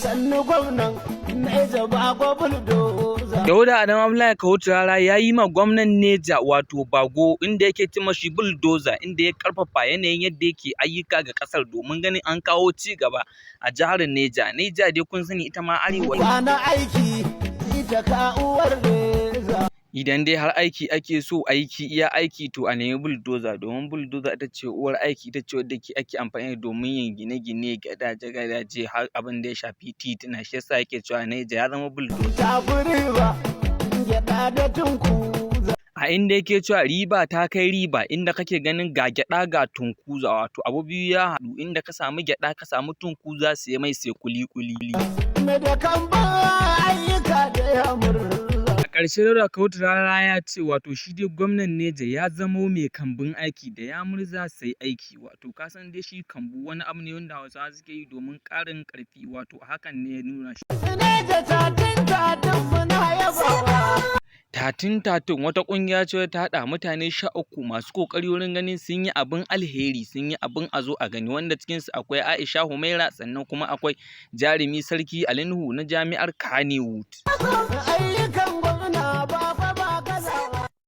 Sannu gwamnan Neja Bago Bulldozer. Dauda Adamu Abdullahi Kahutu Rarara ya yi ma gwamnan Neja, wato Bago, inda yake ce mashi bulldozer, inda ya karfafa yanayin yadda yake ayyuka ga kasar domin ganin an kawo ci gaba a jihar Neja. Neja dai kun sani ita ma arewa. Kwana aiki ita ka uwar reza. Idan dai har aiki ake so, aiki iya aiki, to a nemi bulldozer, domin bulldozer ita ce uwar aiki, ita ce wadda ake amfani da domin yin gine-gine, gadaje-gadaje, har abin da ya shafi tituna. Shi yasa yake cewa Neja ya zama bulldozer. Ta fi riba gyaɗa da tunkuza. A inda yake cewa riba ta kai riba, inda kake ganin ga gyaɗa ga tunkuza, wato abu biyu ya haɗu, inda ka samu gyaɗa ka samu tunkuza, sai mai sai kuli-kuli. Me da kan ba ayyuka da ya murza. A ƙarshe Dauda Kahutu Rarara ya ce wato shi dai gwamnan Neja ya zamo mai kambun aiki, da ya murza sai aiki. Wato ka san dai shi kambu wani abu ne wanda Hausawa suke yi domin ƙarin ƙarfi, wato hakan ne ya nuna shi. Neja tatin tatin muna yabawa. 13 13 wata ƙungiya ce ta haɗa mutane 13 masu ƙoƙari wurin ganin sun yi abin alheri, sun yi abin a zo a gani, wanda cikinsu akwai Aisha Humaira, sannan kuma akwai jarumi Sarki Ali Nuhu na jami'ar Kannywood. Ayyuka